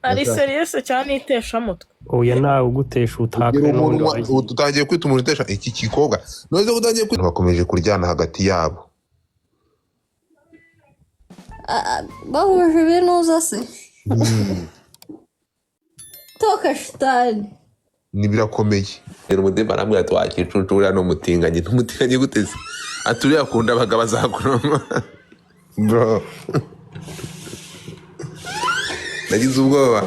Ari Ndashaka. Serious cyane, iteshamutwe. Oya, nawe ugutesha utaka. Ugera n'ubundi umuntu wagiye. Ubu tutangiye kwita umuntu utesha iki gikobwa none se utangiye kwita, bakomeje kuryana hagati yabo. Ah, bahuje ibinuza se, toka shitani. Ni birakomeye rero. Umudemba arambwira ati: "Wakicucu, uriya ni umutinganyi." Ntumutinganyi gute se? Ati: "Uriya akunda abagabo, azakuroma." Bro, nagize ubwoba,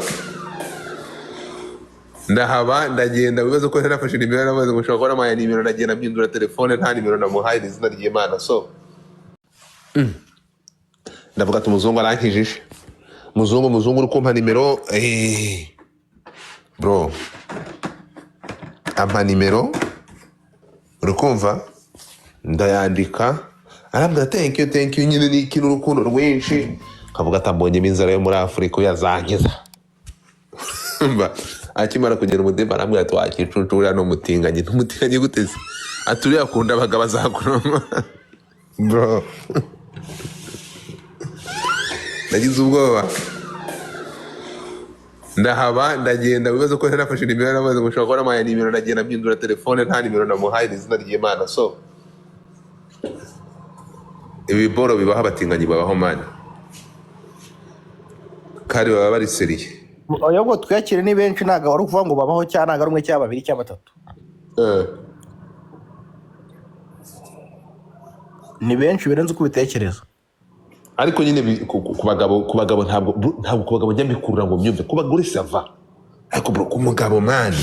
ndahaba, ndagenda. Wibaze ko nafashe nimero, namaze ngo ushobora kubona namuhaye nimero, ndagenda mpindura telefone, nta nimero namuhaye, ni izina ry'Imana. So ndavuga ati: "Umuzungu arankijije." Muzungu, muzungu, uri kumpa nimero? Bro, ampa nimero, uri kumva, ndayandika, arambwira: "Thank you, thank you." Nyine ni ikintu, urukundo rwinshi, kavuga ati: "Ambonyemo inzara yo muri Afurika, yazankiza." Mba akimara kugera, umudemba arambwira ati: "Wakicucu, uriya ni umutinganyi." Ntumutinganyi gute se? Ati: "Uriya akunda abagabo, azakuroma." Bro, nagize ubwoba, ndahaba, ndagenda. Wibaze ko nafashe nimero, namaze ngo ushobora kubona namuhaye nimero, ndagenda mpindura telefone, nta nimero namuhaye, ni izina ry'Imana. So ibiboro bibaho, abatinganyi babaho man, kandi baba bari sérieux. Ahubwo twiyakire, ni benshi. Ntabwo ari ukuvuga ngo babaho cyangwa ntabwo ari umwe cyangwa babiri cyangwa batatu. Ni benshi birenze uko ubitekereza. Ariko nyine ku bagabo ntabwo ku bagabo njya mbikurura ngo mbyumve. Ku bagore ça va, ariko bro, ku mugabo man,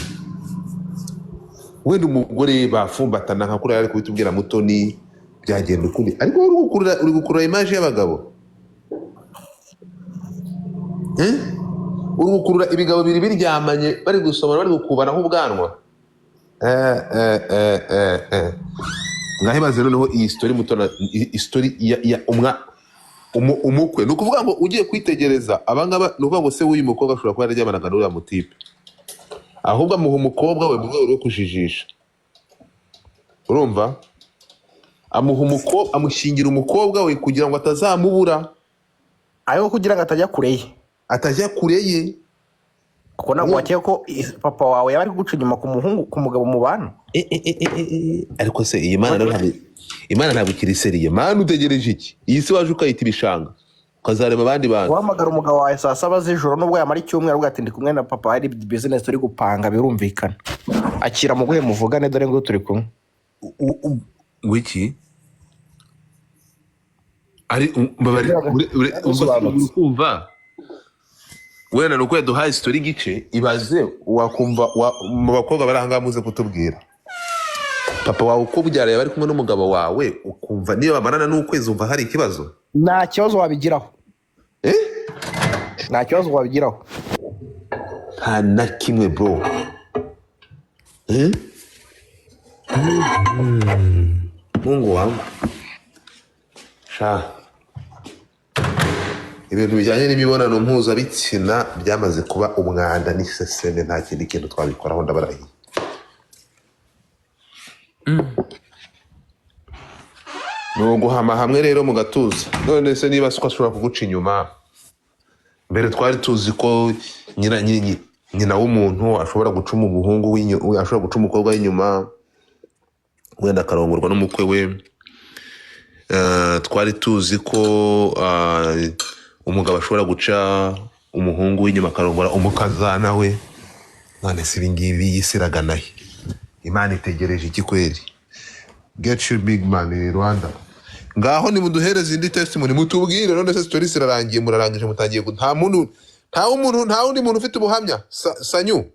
wenda umugore bafumbatana nka kuriya ari kubitubwira Mutoni, byagenda ukundi, ariko wowe uri gukurura image y'abagabo. Eh? Uri gukurura ibigabo bibiri biryamanye, bari gusomana, bari gukubana nk'ubwanwa. Ngaho ibaze noneho iyi story, Mutoni, iyi story ya umukwe. Ni ukuvuga ngo ugiye kwitegereza abangaba, ni ukuvuga ngo se w'uyu mukobwa ashobora kuba yararyamanaga n'uriya mutipe, ahubwo amuha umukobwa we mu rwego rwo kujijisha. Urumva, amuha umukobwa, amushyingira umukobwa we kugira ngo atazamubura. Ariko kugira ngo atajya kure ye. Atajya kure ye. Kuko ntabwo wakeka ko papa wawe yaba ari kuguca inyuma ku muhungu, ku mugabo mubana. Eh. Ariko se iyi Mana rero, Imana ntabwo ikiri sérieux man. Utegereje iki? Iyi si waje ukayita ibishanga, ukazareba abandi bantu. Guhamagara umugabo wawe saa 7 z'ijoro, nubwo yamara icyumweru, avuga ati: "Ndi kumwe na papa, hari business turi gupanga," birumvikana, akira muguhe muvugane, dore ngo turi kumwe. Wiki ari mbabare ubwo uri kumva, wenda ni uko yaduhaye story igice. Ibaze wakumva mu bakobwa bari ahangaha, muze kutubwira, papa wawe ukubyara yaba ari kumwe n'umugabo wawe, ukumva niyo bamarana n'ukwezi, umva hari ikibazo? Nta kibazo wabigiraho. Eh? Nta kibazo wabigiraho. Nta na kimwe, bro. Eh? Mungu wangu sha, ibintu bijyanye n'imibonano mpuzabitsina byamaze kuba umwanda n'iseseme, nta kindi kintu twabikoraho, ndabarahiye. Ni uguhama hamwe rero mu gatuza. None se niba siko ashobora kuguca inyuma, mbere twari tuzi ko nyina w'umuntu ashobora guca umuhungu ashobora guca umukobwa w'inyuma, wenda akarongorwa n'umukwe we. Twari tuzi ko umugabo ashobora guca umuhungu w'inyuma akarongora umukazana we. None se ibingibi iyi iragana he? Imana itegereje iki kweri? Get your big man in Rwanda. Ngaho nimuduhereze indi testimony, mutubwire. None se story zirarangiye? Murarangije, mutangiye nta muntu, nta umuntu, nta wundi muntu ufite ubuhamya? Sanyu,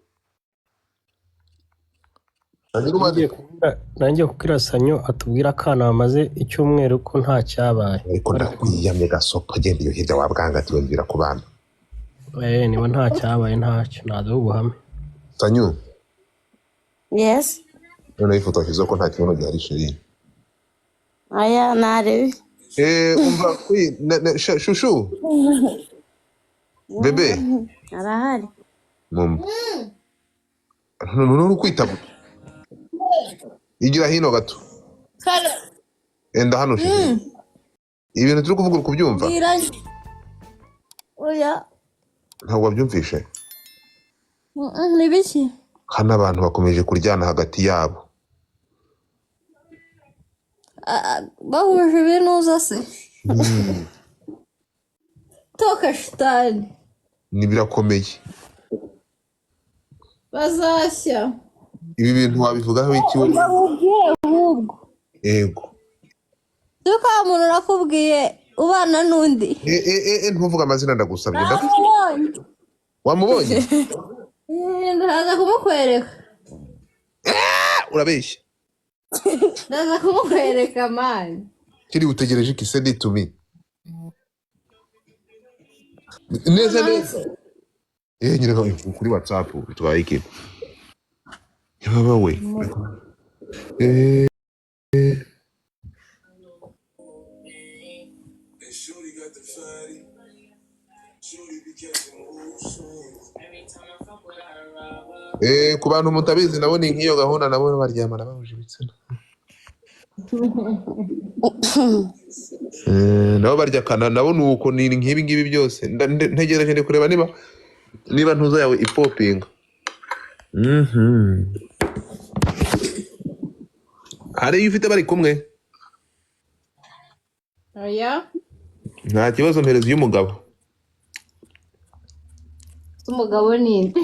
Sanyu Rumane. Nangiye kubwira Sanyu atubwira akana bamaze icyumweru ko nta cyabaye. Ariko ndakwiyamye, gasopo, genda iyo hirya wabwangatiwe, mbwira ku bana. Niba nta cyabaye, ntacyo naduha ubuhamya. Sanyu. Yes. Noneho ifoto washyizeho ko nta kibuno gihari, chérie? Aya narebe. Umva shushu bébé. Arahari. Mumba nturi kwita, igira hino gato, enda hano, chérie. Ibintu turi kuvuga uri kubyumva? Bwira. Oya. Ntabwo wabyumvishe? Ni biki? Hano abantu bakomeje kuryana hagati yabo. Ah, bahuje ibinuza se? Toka shitani. Ni birakomeye. Bazashya. Ibi bintu wabivugaho iki wowe? Mbabwire ahubwo. Yego. Dore wa muntu nakubwiye ubana n'undi. E, ntuvuge amazina, ndagusabye. Namubonye. Wamubonye? Eh, ndaza kumukwereka. Urabeshya. Ndaza kumukwereka, man. Kiri utegereje iki? Send it to me neza neza. Nyine kuri WhatsApp bitwaye iki? Yaba we. Ku bantu mutabizi, nabo ni nk'iyo gahunda, nabo baryamana bahuje ibitsina. Nabo barya kana, nabo ni uko, ni nk'ibi ngibi byose. Ntegereje ndi kureba niba ntuza yawe ipopinga. Hari iyo ufite bari kumwe? Oya. Nta kibazo, mpereza iy'umugabo. Umugabo ni nde?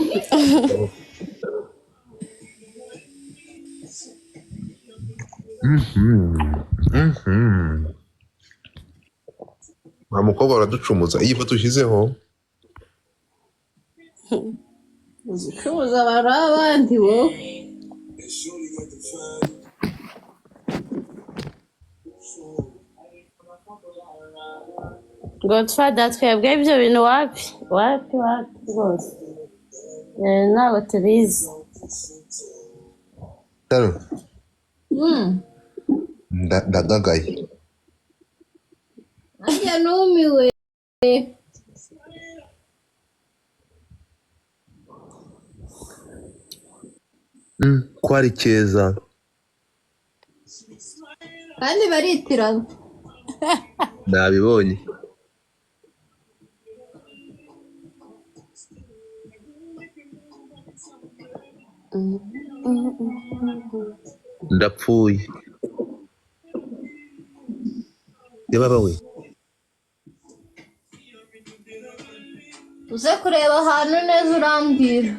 Wa mukobwa uraducumuza iyi foto ushyizeho. Ucuruza abantu b'abandi wowe. Godfather, twebwe ibyo bintu wapi wapi wapi rwose. Ntabwo tubizi. Taro, ndagagaye. Nanjye numiwe. Ko ari keza. Kandi baritirana. Nabibonye. Ndapfuye yababa we. Uze kureba ahantu neza urambwira.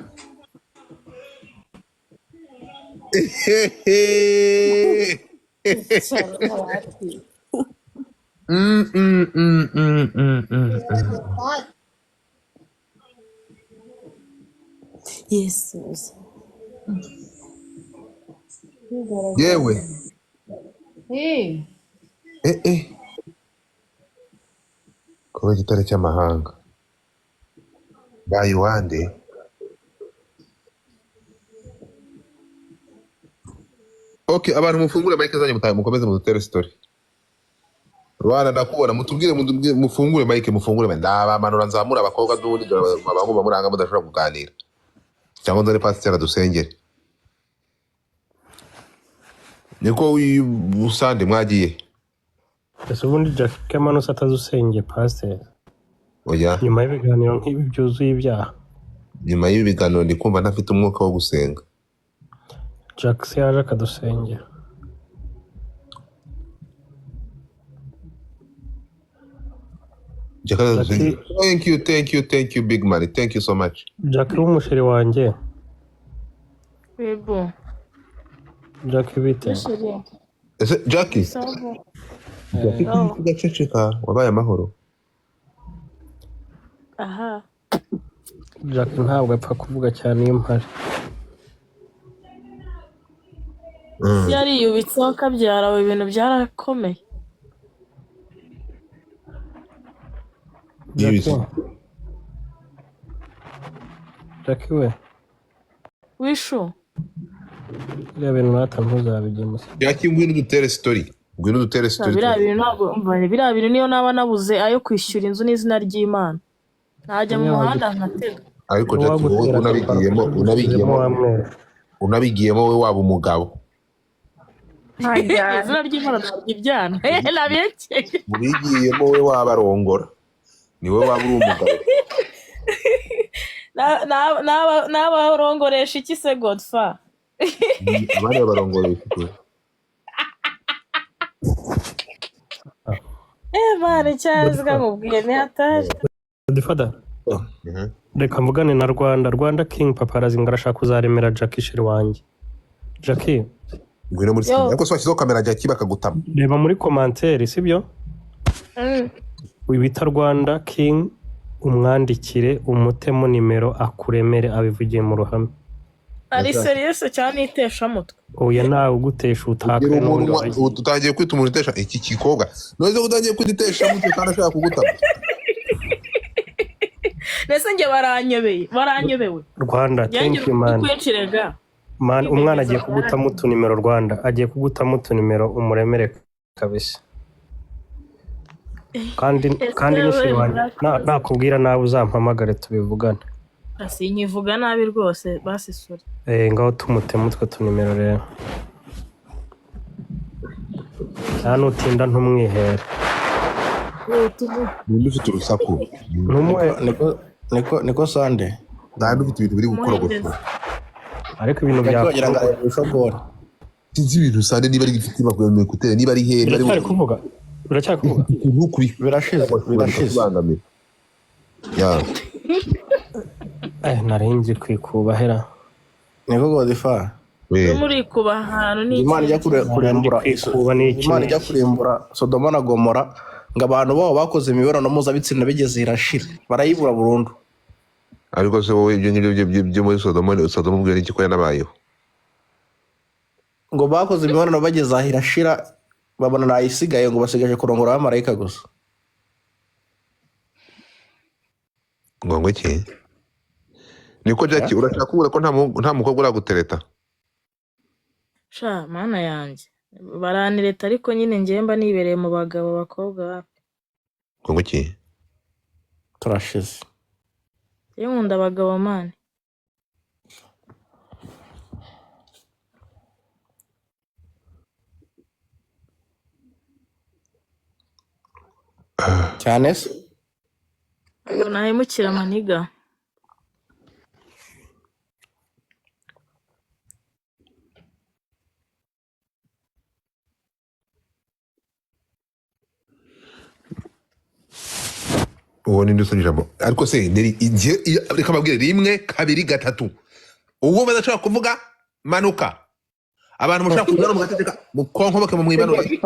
Yesu. Yewe. Eh. Eh, kuba igitare cy'amahanga bayi wande. Okay, abantu mufungure mic zanyu, mukomeze mudutere story. Rwanda ndakubona, mutubwire, mufungure mic, mufungure mic. Ndabamanura nzamura abakobwa n'ubundi, dore abahungu bamuranga mudashobora kuganira, cyangwa nzane pasiteri adusengere. Niko busande mwagiye. Ese ubundi Jack Kamanutse atazusengeye pasiteri? Oya. Nyuma y'ibiganiro nk'ibi byuzuye ibyaha. Nyuma y'ibi biganiro ndi kumva ntafite umwuka wo gusenga. Jack se yaje akadusengera. Jack, Jackie. thank you, thank you, thank you, big man, thank you so much. Jack w'umusheri wanjye. Bebo. Jack, bite? Chérie. Ese Jackie? Ça va? Jackie, Oh. kugaceceka wabaye amahoro? Aha. Jack ntabwo apfa kuvuga cyane iyo mpari. Isi yariyubitseho kabyara ubu ibintu byarakomeye. Jack. Yibitse. Jack we. Wishu. Biriya bintu rata ntuzabigemo. Jackie, ngwino udutere story, ngwino udutere story. Biriya bintu ntabwo umva, biriya bintu niyo naba nabuze ayo kwishyura inzu n'izina ry'Imana, najya mu muhanda nkatega. Ariko Jackie, wowe Uwagutera unabigiyemo akabara unabigiyemo wa mweru. Unabigiyemo wowe waba umugabo. Izina ry'Imana ntabwo ibyana nabiyekeye. Ubigiyemo wowe waba arongora, ni wowe waba uri umugabo. N'abarongoresha iki se, Godfa? Abandi babarongoreye iki? Eh mani, cyazwa nkubwiye ni hatari. Godfather, reka mvugane na Rwanda. Rwanda King Paparazi ngo arashaka kuzaremera Jackie, chéri wanjye Jackie. Ngwino muri Yo. screen, ariko se washyizeho kamera Jackie bakagutama? Reba muri commentaire, sibyo? Mm. Wibita Rwanda King, umwandikire, umutemo nimero, akuremere, abivugiye mu ruhame. Ari serious cyane, iteshamutwe. Oya, nawe ugutesha utakare Ugira n'ubundi umuntu wagiye. Utangiye kwita umuntu itesha iki gikobwa none se utangiye kwita itesha mutwe kandi ashaka kugutama? Ndetse njye baranyobeye, baranyobewe. Rwanda, Njye thank ngira you ukuri man. kwinshi rega. Man, umwana agiye kugutamo utunimero. Rwanda agiye kugutamo utunimero, umuremere kabisa. Kandi kandi Ese ni chéri we, wanjye. Nakubwira nawe uzampamagare tubivugane. Sinkivuga nabi rwose, basi sorry. Eh, ngaho tumutemo utwo tunimero rero, nta nutinda ntumwihere. Ninde ufite urusaku? Ntumuhe. Niko sande. Nta ufite ibintu biri Muhereze. gukorogosha. Ariko ibintu Jackie wagira ngo byakorwa. areba ibishogoro. Sinzi ibintu sande, niba ari ifite ekuteri, niba ari hehe, niba ari Biracyari kuvuga, biracyari kuvuga. Birashize, birashize. Kubangamira ya. Eh, nari nzi kwikubahera. Niko Godfather. We. Muri kuba ahantu ni Imana ijya kurimbura Kwikuba ni iki? Imana ijya kurimbura Sodoma na Gomora, ngo abantu babo bakoze imibonano mpuzabitsina bigeze irashira, barayibura burundu. Ariko se wowe, ibyo ngibyo byo muri Sodoma, Sodoma ubwo n'iki ko yanabayeho? Ngo bakoze imibonano bageze aho irashira, babona ntayisigaye, ngo basigaje kurongora abamarayika gusa. Ngo iki niko Jackie, urashaka kuvuga ko nta mukobwa uragutereta? Sha mana yanjye, baranireta, ariko nyine njyewe mba nibereye mu bagabo, abakobwa wapi. Ngo iki? Turashize. Njyewe nkunda abagabo man. Cyane se. Ntabwo nahemukira maniga. Uwo ninde usoma ijambo? Ariko se reka mbabwire, rimwe, kabiri, gatatu, uwo badashobora kuvuga manuka. Abantu mushaka kuza mugateka mukonkoboke mu mwibanure.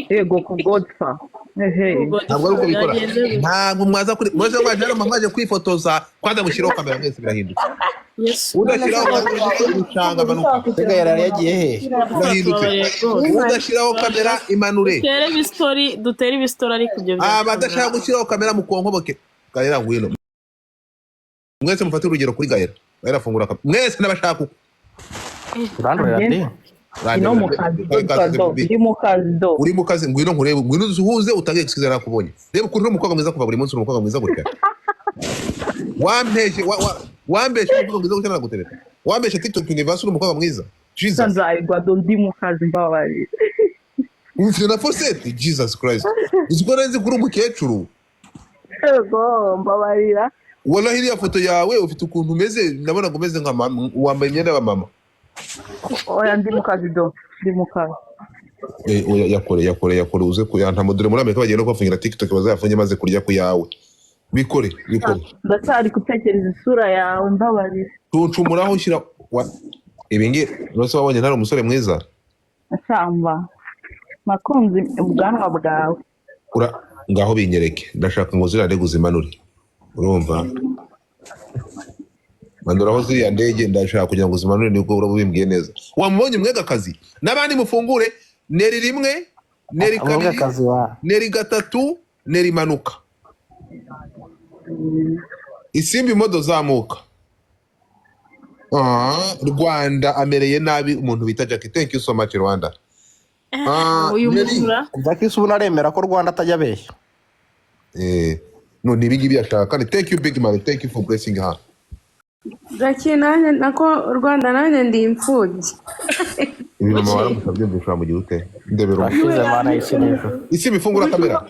Yego ku Godfa, ehe. Ntabwo ari uko bikora. Byagenze bite? Ntabwo mwaza kuri mwaza, mwaje hano mwaje kwifotoza, kwanza mushyiraho kamera mwese, birahindutse. Yesu. Udashyiraho kamera ucanga, manuka. Mbega yari yagiye hehe? Birahindutse. Tubabarire rwose. Udashyiraho kamera imanure. Dutere ibisitori, dutere ibisitori, ariko ibyo Abadashaka gushyiraho kamera mukonkoboke. Gaera, ngwino. Mwese mufate urugero kuri Gaera. Gaera afungura kamera mwese n'abashaka uko. Urandurira ndi. No mu kazi, Godfa do, ndi mu kazi do. Uri mu kazi? Ngwino nkurebe, ngwino uzuhuze, utange excuse, nakubonye. Reba ukuntu uri umukobwa mwiza, kuva buri munsi uri umukobwa mwiza gutya. Wampeshe wambeshe umukobwa mwiza gutya, nagutereta. Wambeshe TikTok Universe, uri umukobwa mwiza, Jesus. Nzayigwa do, ndi mu kazi, mbabarira. Ufite na fosete, Jesus Christ, uzi ko nzi kuri umukecuru? Yego, mbabarira. Wallahi iriya foto yawe ufite ukuntu umeze, nabonaga umeze nka mama, wambaye imyenda ya mama. Oya, ndi mu kazi do, ndi mu kazi. Eh, oya, yakore, yakore, yakore, uze kuyantamo. Dore muri Amerika bagiye no kubafungira TikTok, bazayafunge maze kurya ku yawe. Bikore, bikore. Ndacyari gutekereza isura yawe, mbabarira. Tuncumuraho, ushyira ibi ngibi rwose wabonye ntari umusore mwiza? Samba nakunze ubwanwa bwawe. Ura ngaho binyereke, ndashaka ngo ziriya ndege uzimanure, urumva? Manuraho ziriya ndege, ndashaka kugira ngo uzimanure, nibwo uraba ubimbwiye neza. Wamubonye umwegakazi n'abandi mufungure. Neri rimwe, neri kabiri, Umwegakazi wa neri gatatu, neri manuka. Isimbi modo zamuka. Ah, Rwanda amereye nabi umuntu bita Jackie. Thank you so much, Rwanda. Ah, Uyu Neri. mujura. Jackie se ubu aremera ko Rwanda atajya abeshya? Eh, no ni ibingibi yashaka kandi. Thank you big man, thank you for blessing her. Jackie, nanjye nako Rwanda, nanjye ndi imfubyi. Ibi mama waramusabye, mbishobora mu gihe ute ndebera. Turashize mana y'isi n'ijuru. Isimbi, ifungura kamera.